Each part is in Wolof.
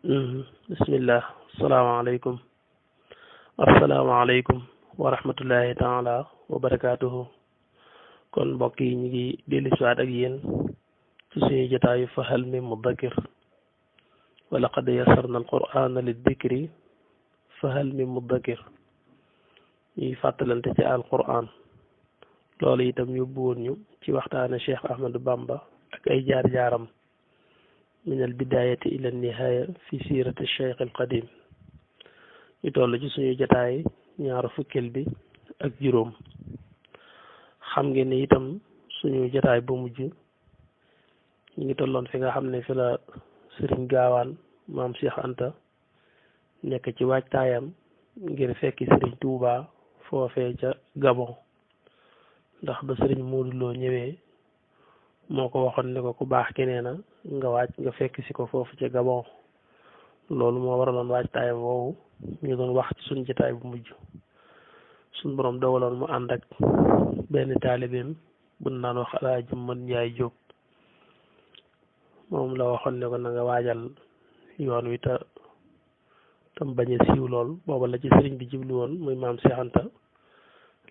bismillah asalaamaaleykum wa rahmatullahi taala wa barakaatuhu. kon mbokk yi ñu ngi dellusiwaat ak yéen ci suñu jotaayu Fahal min Mudakkir wa laqad yassarna alqur'ana liddikri fahal min mudakkir. ñuy fàttalante ci alqur'an loolu itam yóbbu woon ñu ci waxtaane Cheikh Ahmadou Bamba ak ay jaar-jaaram min al bidayati ila nihaya fi sirati Cheikh al Qadim. ñu toll ci suñu jotaay ñaar fukkeel bi ak juróom. xam ngeen ne itam suñu jotaay bu mujj ñu ngi tolloon fi nga xam ne fi la Sëriñ Gaawaan maam Cheikh Anta nekk ci waajtaayam ngir fekki Sëriñ Tuuba foofee ca Gabon, ndax ba Sëriñ Moodu Lo ñëwee moo ko waxoon ne ko ku baax ki nee na nga waaj nga fekk si ko foofu ca Gabon. loolu moo waraloon waajtaayam woowu ñu doon wax ci suñu jotaay bu mujj. suñ borom dogaloon mu ànd ak benn taalibeem bu naan wax Alaaji Mën Njaay Jóob. moom la waxoon ne ko na nga waajal yoon wi tam bañ a siiw lool. booba la ci sëriñ bi jiblu woon muy maam Cheikh Anta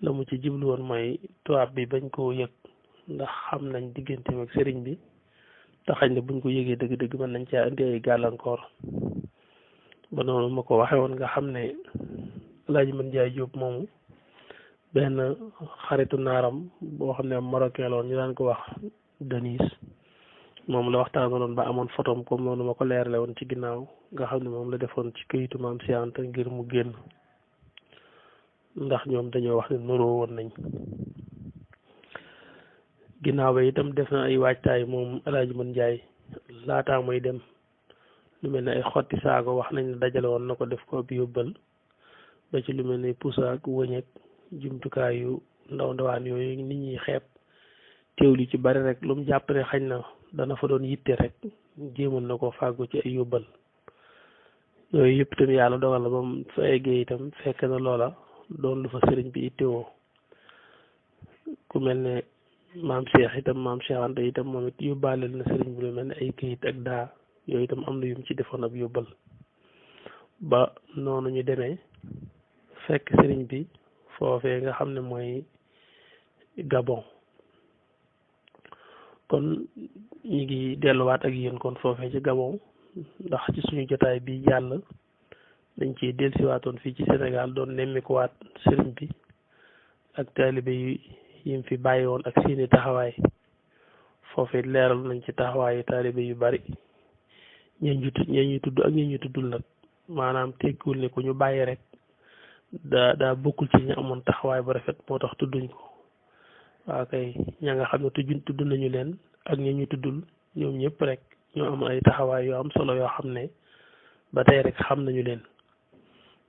la mu ci jiblu woon mooy tubaab bi bañ koo yëg, ndax xam nañ digganteem ak sëriñ bi te xañ ne buñ ko yëgee dëgg-dëgg mën nañ caa indi ay gàllankoor. ba noonu ma ko waxee woon nga xam ne Alaaji Mën Njaay Jóob moomu benn xaritu naaram boo xam ne am marocain la woon ñu daan ko wax Denis, moom la waxtaanoon ba amoon photom comme noonu ma ko leerale woon ci ginnaaw, nga xam ne moom la defoon ci këyitu maam Cheikh Anta ngir mu génn, ndax ñoom dañoo wax ne nuroo woon nañ. ginnaaw ba itam def na ay waajtaay moom Alaaji Mën Njaay laataa muy dem, lu mel ne ay xotti saago wax nañ ne dajale woon na ko def ko ab yóbbal, ba ci lu mel ne pusa ak wëñeek jumtukaay yu ndaw ndawaan yooyu nit ñi xeeb teewlu ci bari rek lu mu jàpp ne xañ na dana fa doon yitte rek jéemoon na ko fàggu ci ay yóbbal. yooyu yëpp itam yàlla dogal na ba mu fa eggee itam fekk na loola doon lu fa sëriñ bi ittewoo. ku mel ne maam Cheikh Anta itam moom it yóbbaaleel na sëriñ bi lu mel ne ay këyit ak daa, yooyu itam am na yum ci defoon ab yóbbal. ba noonu ñu demee fekk sëriñ bi foofee nga xam ne mooy Gabon. kon ñu ngi delluwaat ak yéen kon foofee ci Gabon, ndax ci suñu jotaay bi jàll dañ ciy dellusiwaatoon fii ci Sénégal doon nemmikuwaat sëriñ bi ak taalibe yim fi bàyyi woon ak seeni taxawaay. foofee leeral nañ ci taxawaayu taalibe yu bari, ñee ñu tudd ak ñee ñu tuddul nag, maanaam tekkiwul ne ku ñu bàyyi rek daa bokkul ci ñu amoon taxawaay bu rafet moo tax tudduñ ko. waaw kay ña nga xam ne tudd nañu leen ak ñi ñu tuddul, ñoom ñëpp rek ñoo am ay taxawaay yoo am solo yoo xam ne ba tey rek xam nañu leen.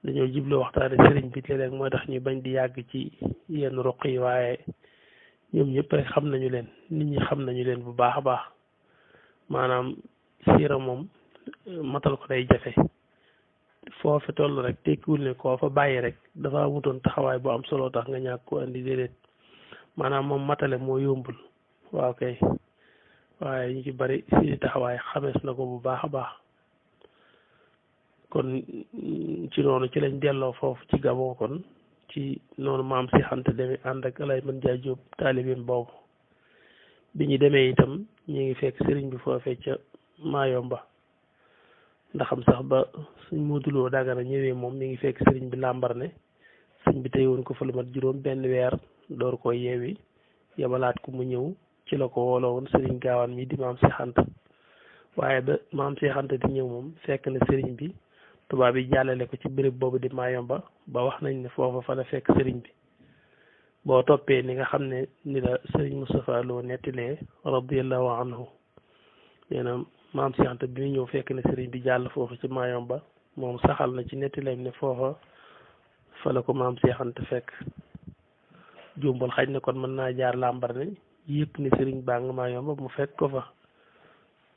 dañoo jiblu waxtaane sëriñ bi léeg-léeg mooy tax ñu bañ di yàgg ci yenn ruq yi, waaye ñoom ñëpp rek xam nañu leen, nit ñi xam nañu leen bu baax a baax. maanaam siira moom matal ko day jafe. foofu toll rek tekkiwul ne koo fa bàyyi rek dafa amutoon taxawaay bu am solo tax nga ñàkk ko andi, déedéet. maanaam moom matale moo yombul. waaw kay waaye ñu ci bari si taxawaay xamees na ko bu baax a baax. kon ci noonu ci lañ delloo foofu ci Gabon, kon ci noonu maam si xante demee ànd ak Alaaji Mën Njaay Jóob taalibeem boobu. bi ñu demee itam ñu ngi fekk sëriñ bi foofee ca Mayomba, ndaxam sax ba suñ Moodu Lo Dagana ñëwee moom mi ngi fekk sëriñ bi làmbar ne sëriñ bi tey woon ko fa lu mat juróom benn weer door ko yeewi yabalaat ko mu ñëw. ci la ko wooloo woon sëriñ Gaawaan mi di maam Cheikh Anta. waaye ba maam Cheikh Anta di ñëw moom fekk na sëriñ bi tubaab yi jàllale ko ci béréb boobu di Mayomba, ba wax nañ ne foofa fa la fekk sëriñ bi. boo toppee ni nga xam ne ni la sëriñ Moustapha Lo nettilee radiyallahu anhu, nee na maam Cheikh Anta bi muy ñëw fekk na sëriñ bi jàll foofu ci Mayomba, moom saxal na ci nettileem ne foofa fa la ko maam Cheikh Anta fekk. jumbal xaj na kon mën naa jaar làmbar ne yëpp ne sëriñ baa nga Mayomba mu fekk ko fa,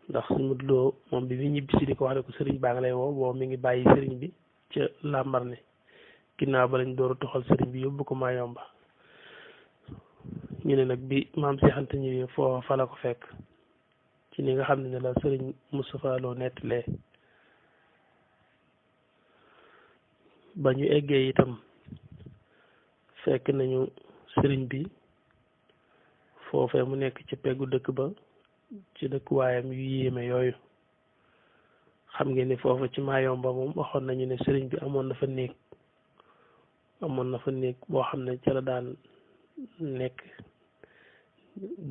ndax suñu Modou Lo moom bi ñibbi si di ko wax ne ko sëriñ baa nga lay woo boobu mi ngi bàyyi sëriñ bi ca làmbar ne. ginnaaw ba lañ door a toxal sëriñ bi yóbbu ko Mayomba. ñu ne nag bi maam Cheikh Anta ñëwee foofa fa la ko fekk, ci ni nga xam ne la sëriñ Moustapha Lo nettalee. ba ñu eggee itam fekk nañu sëriñ bi foofee mu nekk ci peggu dëkk ba ci dëkkuwaayam yu yéeme yooyu. xam ngeen ni foofu ci Mayomba moom waxoon nañu ne sëriñ bi amoon na fa néeg boo xam ne ca la daan nekk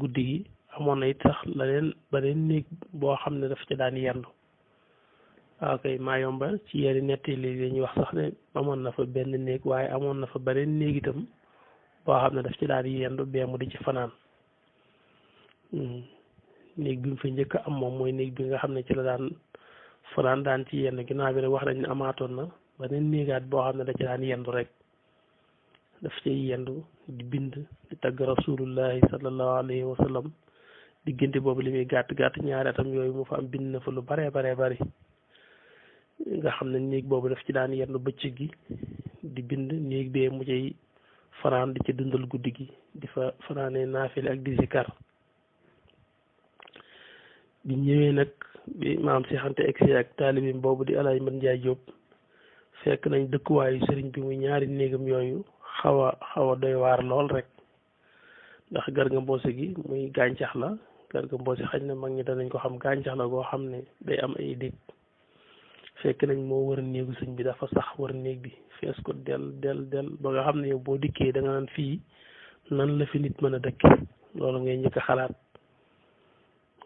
guddi gi. amoon na it sax beneen néeg boo xam ne daf ca daan yendu. waaw kay Mayomba ci yenn nettali li ñuy wax sax ne amoon na fa benn néeg waaye amoon na fa beneen néeg itam boo xam ne daf ci daan yendu bee mu di ci fanaan. néeg bi mu fa njëkk am moom mooy néeg bi nga xam ne ci la daan fanaan daan ci yendu ginnaaw bi rek wax nañ ne amaatoon na beneen néegaat boo xam ne da ci daan yendu rek daf cay yendu di bind di tagg rasulullahi sallallahu alayhi wa sallam. diggante boobu li muy gàtt gàtt ñaari atam yooyu mu fa am bind na fa lu baree bari nga xam ne néeg boobu daf ci daan yendu bëccëg gi di bind néeg bee mu cay fanaan di ci dundal guddi gi di fa fanaanee naafile ak di zikar. bi ñëwee nag bi maam si xante egsi ak taalibim boobu di Alaaji Mat Njaay Jóob fekk nañ dëkkuwaayu sëriñ bi muy ñaari néegam yooyu xaw a doy waar lool rek ndax Garga Mbossé gi muy gàncax la. Garga Mbossé xañ na mag ñi danañ ko xam gàncax la goo xam ne day am ay dég fekk nañ moo wër néegu sëñ bi dafa sax wër néeg bi fees ko del ba nga xam ne yow boo dikkee da nga naan fii nan la fi nit mën a dëkke loolu ngay njëkk a xalaat.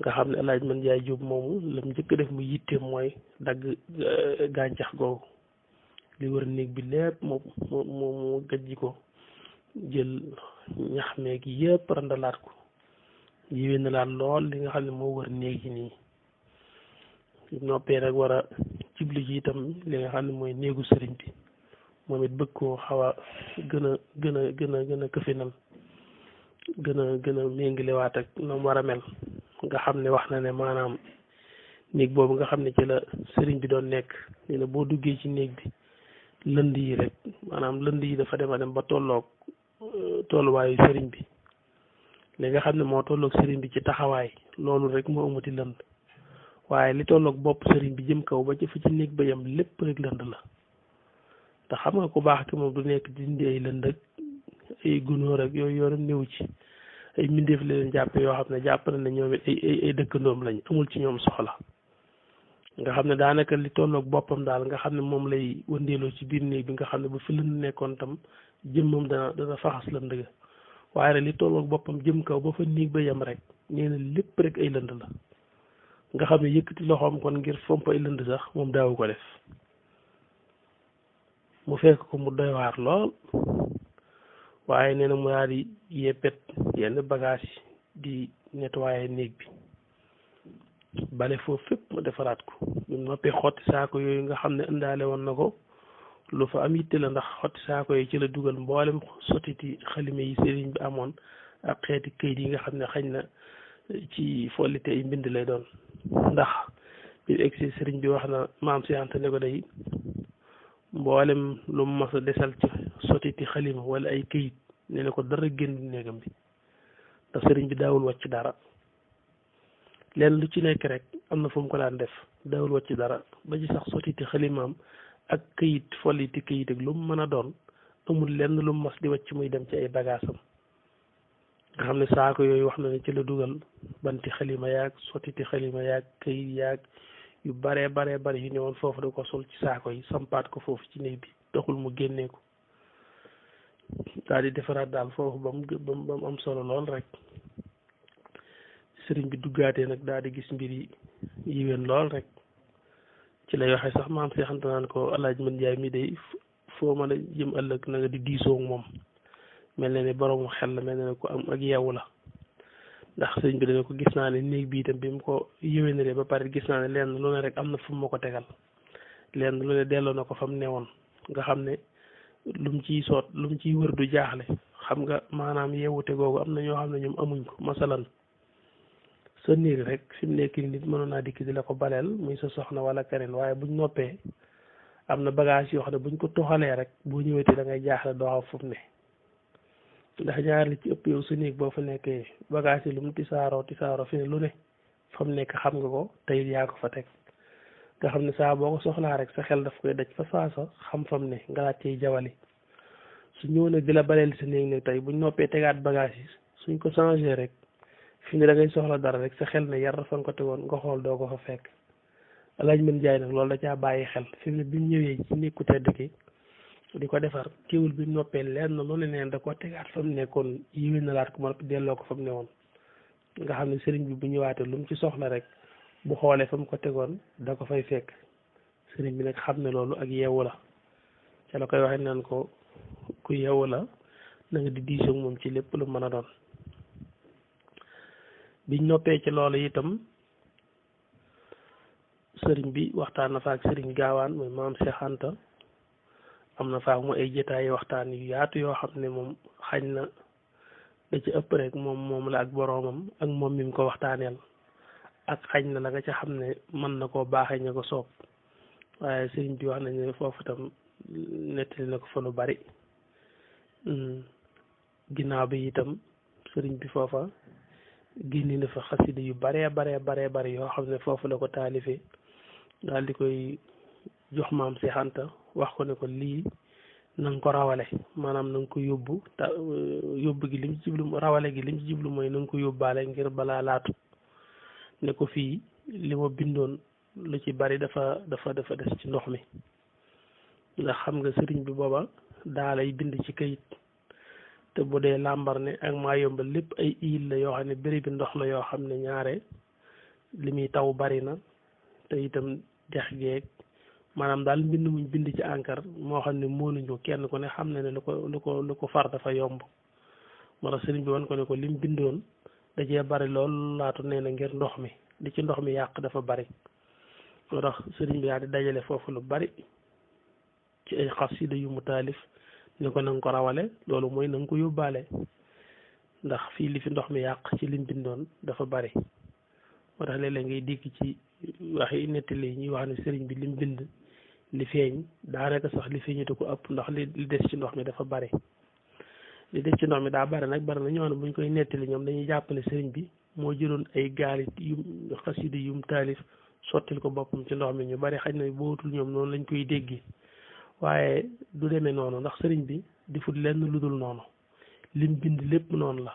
nga xam ne Alaaji Mat Njaay Jóob moomu lam njëkk def mu yitteem mooy dagg gàncax googu li wër néeg bi lépp mu gajji ko jël ñax meeg yëpp randalaat ko yiwee na laat lool li nga xam ne moo wër néeg yi nii. noppee nag war a jibli ji itam li nga xam ne mooy néegu sëriñ bi moom it bëgg koo xaw a gën a këfinal gën a méngalewaat ak na mu war a mel. nga xam ne wax na ne maanaam néeg boobu nga xam ne ci la sëriñ bi doon nekk nee na boo duggee ci néeg bi lënd yi rek maanaam lënd yi dafa dem a dem ba tolluwaayu sëriñ bi li nga xam ne moo tolloog sëriñ bi ci taxawaay loolu rek moo amuti lënd waaye li tolloog bopp sëriñ bi jëm kaw ba ci fa ci néeg ba yam lépp rek lënd la. te xam nga ku baax ki moom du nekk dindi ay lënd ak ay gunóor ak yooyu yoonam néew ci ay mbindeef la leen jàppe yoo xam ne jàpp na ne ñoom it ay dëkkandoom lañ amul ci ñoom soxla. nga xam ne daanaka li tolloog boppam daal nga xam ne moom lay wëndeeloo ci biir néeg bi nga xam ne bu fi lënd nekkoon tam jëmmam dana faxas lënd ga waaye rek li tolloog boppam jëm kaw ba fa néeg ba yem rek nee na lépp rek ay lënd la. nga xam ne yëkkati loxoom kon ngir fomp ay lënd sax moom daawu ko def. mu fekk ko mu doy waar lool waaye nee na mu daal di yeppet yenn bagage yi di nettoyer néeg bi bale foofu fépp mu defaraat ko ñu noppee xotti saako yooyu nga xam ne indaale woon na ko lu fa am yitte la ndax xotti saako yi ci la dugal mboolem sottiti xalime yi sëriñ bi amoon ak xeeti këyit yi nga xam ne xañ na ci follite ay mbind lay doon. ndax bi egsi sëriñ bi wax na maam si Anta ne ko day mboolem lu mu mas a desal ci sottiti xalima wala ay këyit ne na ko dara génn néegam bi ndax sëriñ bi daawul wàcc dara leen lu ci nekk rek am na fu mu ko daan def daawul wàcc dara ba ci sax sottiti xalimaam ak këyit folliti këyit ak lu mu mën a doon amul lenn lu mu mas di wàcc muy dem ci ay bagaasam. nga xam ne saako yooyu wax na ne ci la dugal banti xalima yaag sottiti xalima yaag këyit yaag yu baree bari yu ñëwoon foofu da ko sol ci saako yi sampaat ko foofu ci néeg bi taxul mu génnee ko daal di defaraat daal foofu ba mu am solo lool rek. sëriñ bi duggaatee nag daal di gis mbir yi yiween lool rek ci lay waxee sax maam si xamte naan ko Alaaji Mat Njaay mi day foo mën a jëm ëllëg na nga di diisoo moom mel na ne boroomu xel la mel na ne ko am ak yeewu la. ndax sëriñ bi dana ko gis naa ne néeg bi itam bi mu ko yéwénalee ba pare gis naa ne lenn lu ne rek am na fu mu ma ko tegal lenn lu ne delloo na ko fa mu newoon nga xam ne lu mu ciy wër du jaaxle. xam nga maanaam yeewute googu am na ñoo xam ne ñoom amuñ ko masalan sa néeg rek fi mu nekk nit mënoon naa dikk di la ko baleel muy sa soxna wala keneen waaye buñ noppee am na bagage yoo xam ne buñ ko toxalee rek boo ñëwetee da ngay jaaxle doo xam fu mu ne. ndax ñaar li ci ëpp yow sa néeg boo fa nekkee bagage yi lu mu tisaaroo fi ne lu ne fa mu nekk xam nga ko tey yaa ko fa teg nga xam ne saa boo ko soxlaa rek sa xel daf koy daj fa saasa xam fam ne nga laaj ciy jawali su ñëw nag di la baleel sa néeg nag tey buñ noppee tegaat bagage yi suñ ko changé rek fi ne da ngay soxla dara rek sa xel ne yar fa nga ko tegoon nga xool doo ko fa fekk alaaj mën jaay nag loolu da caa bàyyi xel fi mu ne bi mu ñëwee ci nekku tedd ki di ko defar teewul bi mu noppee leen na loolu neen da koo tegaat fa mu nekkoon yiwén na laat ko ma delloo ko fa mu ne woon nga xam ne sëriñ bi bu ñëwaatee lu mu ci soxla rek bu xoolee fa mu ko tegoon da ko fay fekk sëriñ bi nag xam ne loolu ak yeewu la ca la koy waxee naan ko ku yeewu la na nga di diisoo moom ci lépp lu mën a doon biñ noppee ci loolu itam sëriñ bi waxtaan na fa ak sëriñ gaawaan mooy maam Cheikh Anta am na fa mu ay jotaayi waxtaan yu yaatu yoo xam ne moom xañ na da ci ëpp rek moom la ak boroomam ak moom mi mu ko waxtaaneel ak xañ na la nga ca xam ne mën na koo baaxee ña ko soob waaye sëriñ bi wax nañ ne foofu itam nettali na ko fa lu bari ginnaaw bi itam sëriñ bi foofa génne na fa xasida yu baree bari yoo xam ne foofu la ko taalifee daal di koy jox maam Seex Anta wax ko ne ko lii na nga ko rawale maanaam na nga ko yóbbu yóbbu gi lim ci jiblu rawale gi lim ci jiblu mooy na nga ko yóbbaale ngir balaa laatu ne ko fii li ma bindoon lu ci bari dafa des ci ndox mi ndax xam nga sëriñ bi booba daa lay bind ci kayit te bu dee làmbar ne ak maa yombal lépp ay île la yoo xam ne bëri bi ndox la yoo xam ne ñaare li muy taw bari na te itam dex geeg maanaam daal mbind muñ bind ci encre moo xam ne moonuñu kenn ku ne xam ne ne lu ko far dafa yomb moo tax sëriñ bi wan ko ne ko lim bindoon da cee bari lool laatu nee na ngir ndox mi li ci ndox mi yàq dafa bari moo tax sëriñ bi daal di dajale foofu lu bari ci ay xasida yu mu taalif ne ko na nga ko rawale loolu mooy na nga ko yóbbaale ndax fii li fi ndox mi yàq ci lim bindoon dafa bari moo tax léeg-léeg ngay dégg ci waxi nettali ñuy wax ne sëriñ bi lim bind li feeñ daanaka sax li feeñatu ko ëpp ndax li des ci ndox mi dafa bari li des ci ndox mi daa bari nag bari na ñoo ne buñ koy nettali ñoom dañuy jàpp ne sëriñ bi moo jëloon ay gaali yu xasida yum taalif sottil ko boppam ci ndox mi ñu bari xaj na bootul ñoom noonu lañ koy déggee waaye du demee noonu ndax sëriñ bi defut lenn lu dul noonu lim bind lépp noonu la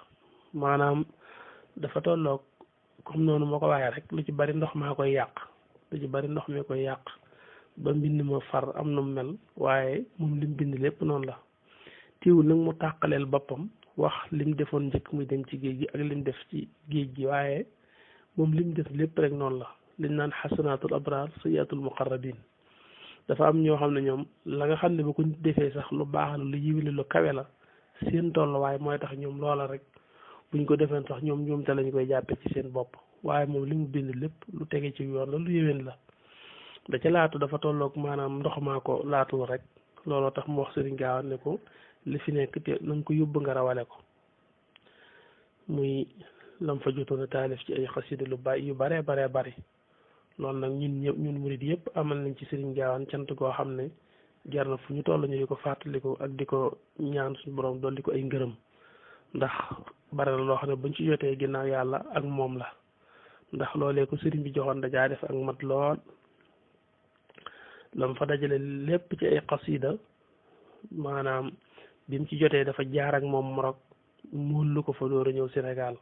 maanaam dafa tolloog comme noonu moo ko waxee rek lu ci bari ndox maa koy yàq lu ci bari ndox mi koy yàq ba mbind ma far am na mu mel waaye moom lim bind lépp noonu la tiwul nag mu tàqaleel boppam wax lim defoon njëkk muy dem ci géej gi ak lim def ci géej gi waaye moom lim def lépp rek noonu la liñ naan xasanaatul abraar sayyiatul muqarrabin dafa am ñoo xam ne ñoom la nga xam ne bu ko nit defee sax lu baax la lu yiwile lu kawe la seen tolluwaay mooy tax ñoom loola rek buñ ko defeen sax ñoom te lañ koy jàppe ci seen bopp waaye moom li mu bind lépp lu tege ci yoon la lu yéwén la da ca laatu dafa tolloog maanaam ndox maa ko laatul rek looloo tax mu wax sëriñ Gaawaan ne ko li fi nekk te na nga ko yóbbu nga rawale ko muy lam fa jotoon a taalif ci ay xasida yu baree bari loolu nag ñun murid yëpp amal nañ ci sëriñ Gaawaan cant goo xam ne jar na fu ñu toll ñu di ko fàttaliku ak di ko ñaan suñu borom dolli ko ay ngërëm ndax bare na loo xam ne buñ ci jotee ginnaaw yàlla ak moom la ndax loolee ko sëriñ bi joxoon dajaa def ak mat lool lam fa dajale lépp ci ay xasida maanaam bi mu ci jotee dafa jaar ak moom Maroc muul lu ko fa door a ñëw Sénégal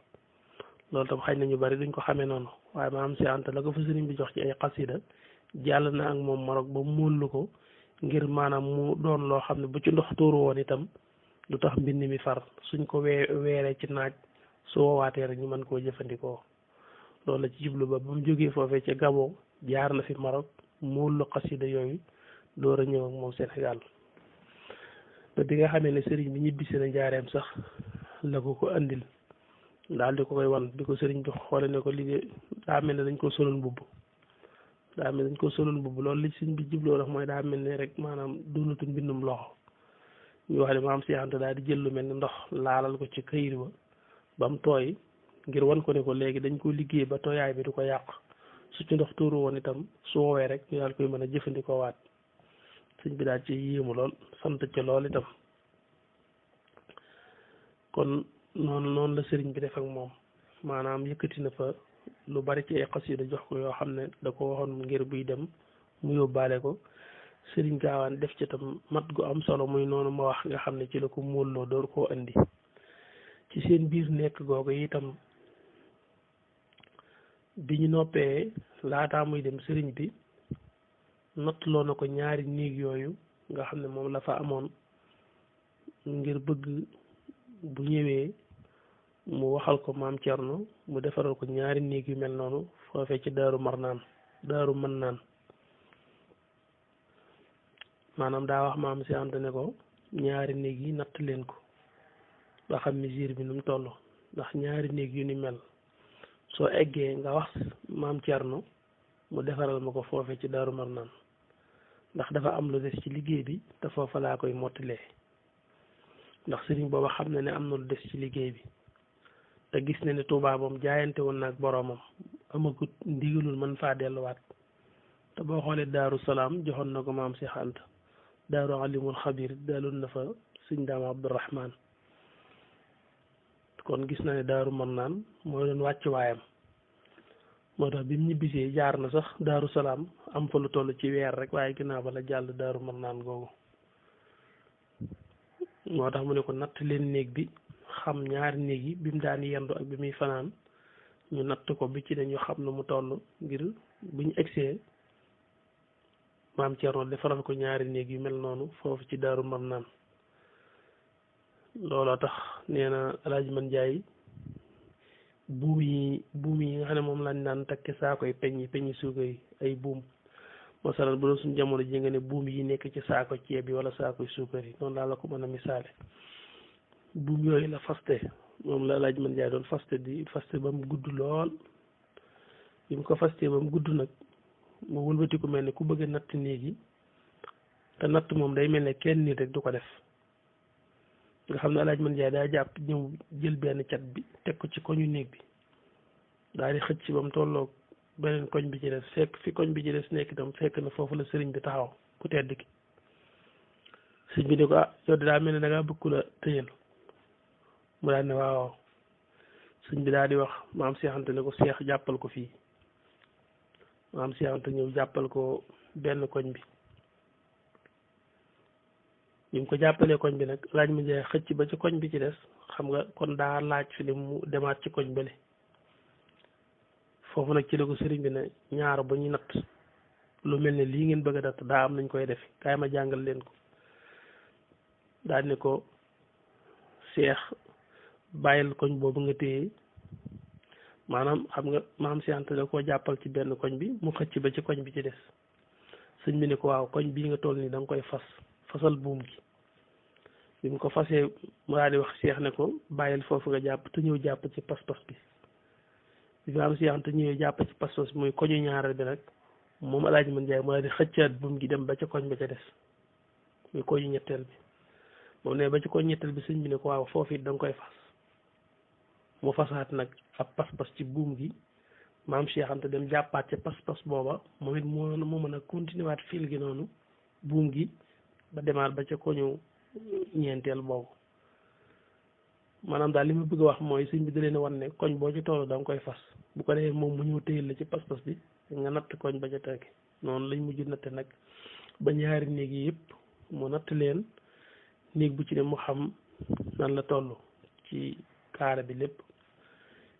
loolu tam xëy na ñu bari duñ ko xamee noonu waaye maam si Anta la ko fa sëriñ bi jox ci ay xasida jàll na ak moom Maroc ba muul lu ko ngir maanaam mu doon loo xam ne bu ci ndox tuuru woon itam du tax mbind mi far suñ ko weeree ci naaj su woowaatee rek ñu mën koo jëfandikoo loolu la ci jublu ba mu jógee foofee ca Gabon jaar na fi Maroc muul lu xasida yooyu door a ñëw ak moom Sénégal te bi nga xamee ne sëriñ bi ñibbisi na njaareem sax la ko andil daal di ko koy wan bi ko sëriñ bi xoole ne ko liggéey daa mel ne dañ ko soloon mbubb loolu li sëriñ bi jubloo daf mooy daa mel ne rek maanaam doonatul mbindum loxo ñu wax ne maam Seex Anta daal di jël lu mel ni ndox laalal ko ci këyit ba mu tooy ngir wan ko ne ko léegi dañ ko liggéey ba tooyaay bi du ko yàq su ci ndox tuuru woon itam su woowee rek ñu daal koy mën a jëfandikoo waat sëñ bi daal ci yéemu lool sant ca lool itam kon noonu la sëriñ bi def ak moom maanaam yëkkati na fa lu bari ci ay xasida jox ko yoo xam ne da ko waxoon ngir buy dem mu yóbbaale ko sëriñ gaawaan def ci tam mat gu am solo muy noonu ma wax nga xam ne ci la ko móolloo door koo indi ci seen biir nekk googu itam bi ñu noppee laataa muy dem sëriñ bi nattloo na ko ñaari néeg yooyu nga xam ne moom la fa amoon ngir bëgg bu ñëwee mu waxal ko maam Cerno mu defaral ko ñaari néeg yu mel noonu foofee ci daaru mën naan maanaam daa wax maam si ante ne ko ñaari néeg yi natt leen ko nga xam mesure bi nu mu toll ndax ñaari néeg yu ni mel soo eggee nga wax maam Cerno mu defaral ma ko foofe ci daaru marnaan ndax dafa am lu des ci liggéey bi te foofa laa koy mottilee ndax sëriñ booba xam na ne am na lu des ci liggéey bi te gis na ne Tuubaa moom jaayante woon na ak boroomam amagut ndigalul mën faa delluwaat te boo xoolee daaru salaam joxoon na ko maam si xant daaru alimul xabir daloon na fa sëñ daam abdurahman kon gis na ne daaru marnaan mooy doon wàcc waayam moo tax bi mu ñibbisee jaar na sax daaru salaam am fa lu toll ci weer rek waaye ginnaaw ba la jàll daaru marnaan googu moo tax mu ne ko natt leen néeg bi xam ñaari néeg yi bi mu daan yendu ak bi muy fanaan ñu natt ko bi ci dañu xam na mu toll ngir bu ñu egsee maam Cerno defaral ko ñaari néeg yu mel noonu foofu ci daaru marnaan looloo tax nee na Alaaji Man Njaay buum yi nga xam ne moom lañ daan takke saako yi peñi suuka yi ay buum masalan bu doon suñu jamono ji nga ne buum yi nekk ci saako ceeb bi wala saako suukar yi noonu laa la ko mën a misaale buum yooyu la faste moom la Alaaji Man Njaay doon faste ba mu gudd lool bi mu ko fastee ba mu gudd nag mu wëlbati ku mel ne ku bëgg a natt néeg yi te natt moom day mel ne kenn nit rek du ko def nga xam ne Alaaji Man Njaay daa jàpp ñëw jël benn cat bi teg ko ci koñu néeg bi daal di xëcc ba mu tolloog beneen koñ bi ci des fekk fi koñ bi ci des nekk itam fekk na foofu la sëriñ bi taxaw ku tedd ki sëriñ bi ne ko yow de daa mel ne da ngaa bëgg ku la tëyal mu daal ne waaw sëriñ bi daal di wax maam Seex Anta ne ko seex jàppal ko fii maam Seex Anta ñëw jàppal ko benn koñ bi bi mu ko jàppalee koñ bi nag Alaaji Man Njaay xëcc ba ci koñ bi ci des xam nga kon daa laaj fi ne mu demaat ci koñ bële foofu nag ci la ko sëriñ bi ne ñaar ba ñu natt lu mel ne lii ngeen bëgg a natt daa am nañ koy def kaay ma jàngal leen ko daal ne ko seex bàyyil koñ boobu nga téye maanaam xam nga maam Seex Anta da koo jàppal ci benn koñ bi mu xëcc ba ci koñ bi ci des sëñ bi ne ko waaw koñ bii nga toll nii da nga koy fasal buum gi bi mu ko fasee mu daal di wax seex ne ko bàyyil foofu nga jàpp te ñëw jàpp ci pas-pas bi bi maam Seex Anta ñëwee jàpp ci pas-pas bi muy koñu ñaareel bi nag moom Alaaji Man Njaay mu daal di xëccaat buum gi dem ba ca koñ ba ca des muy koñu ñetteel bi moom ne ba ci koñ ñetteel bi sëñ bi ne ko waaw foofu it da nga koy fas mu fasaat nag ab pas-pas ci buum gi maam Seex Anta dem jàppaat ca pas-pas booba moom it moo mën a continuer waat fil gi noonu buum gi ba demaat ba ca koñu ñeenteel boobu maanaam daal li ma bëgg a wax mooy sëñ bi da leen wan ne koñ boo ci toll da nga koy fas bu ko defee moom mu ñëw téyel la ci pas-pas bi nga natt koñ ba ca teg noonu lañ mujj natte nag ba ñaari néeg yi yëpp mu natt leen néeg bu ci ne mu xam nan la toll ci kaara bi lépp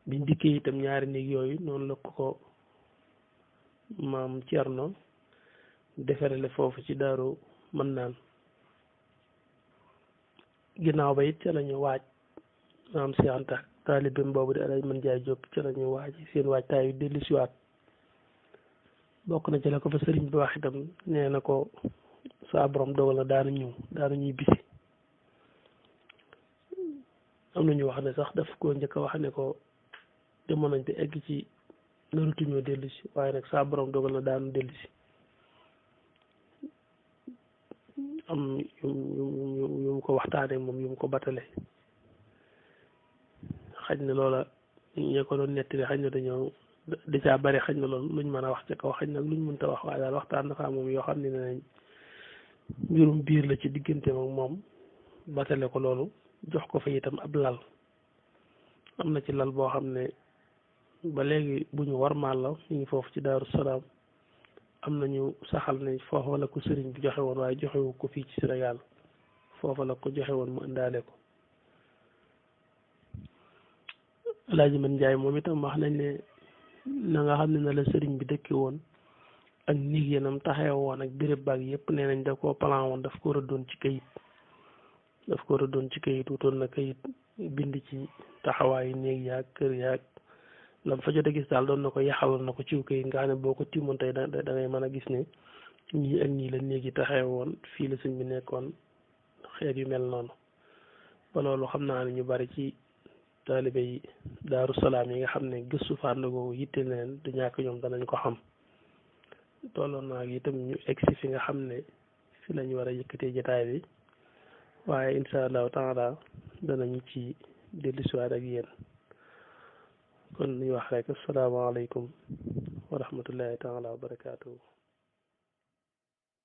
biñ dikkee itam ñaari néeg yooyu noonu la ko maam Cerno defarale foofu ci daaru mën naan ginnaaw ba it ca la ñu waaj maam Seex Anta taalibeem boobu di Alaaji Man Njaay Jóob ca la ñu waaj seen waaj taayu dellu siwaat bokk na ci la ko fa sëriñ bi wax itam nee na ko saa borom dogal na daanu ñuy bisi am na ñu wax ne sax daf koo njëkk a wax ne ko demoon nañ te egg ci narutuñoo dellu si waaye nag saa borom dogal na daanu dellu si am yu mu ko waxtaanee moom yu mu ko batale xaj na loola ñi ko doon nettali xaj na dañoo da caa bari xaj na loolu luñ mën a wax ca kaw xaj nag luñ mënta wax waaye daal waxtaan dafa moom yoo xam ne nañ mbirum biir la ci diggante moom batale ko loolu jox ko fa itam ab lal am na ci lal boo xam ne ba léegi bu ñu warmaal la ñu ngi foofu ci Daaru Salaam am nañu saxal ne foofa la ko sëriñ bi joxe woon waaye joxewu ko fii ci Sénégal foofa la ko joxe woon mu indaale ko Alaaji Man Njaay moom itam wax nañ ne na nga xam ne na la sëriñ bi dëkke woon ak néeg yenam taxee woon ak béréb baag yëpp nee nañ da koo plan woon daf ko rëddoon ci kayit wutoon na kayit bind ci taxawaayu néeg yaag kër yaag lam fa jot a gis daal doon na ko yaxaloon na ko ciw kayit nga xam ne boo ko timoon tey da ngay mën a gis ne ñii ak ñii la néeg yi taxee woon fii la sëñ bi nekkoon xeet yu mel noonu ba loolu xam naa ne ñu bari ci taalibe yi Daaru Salaam yi nga xam ne gëstu fànn googu yitte leen du ñàkk ñoom danañ ko xam tolloon naa itam ñu egsi fi nga xam ne fi lañu war a yëkkatee jotaay bi waaye insha allahu taala danañu ci dellusiwaat ak yéen kon ñu wax rek asalaamaaleykum wa rahmatullahi taala wa barakaatuhu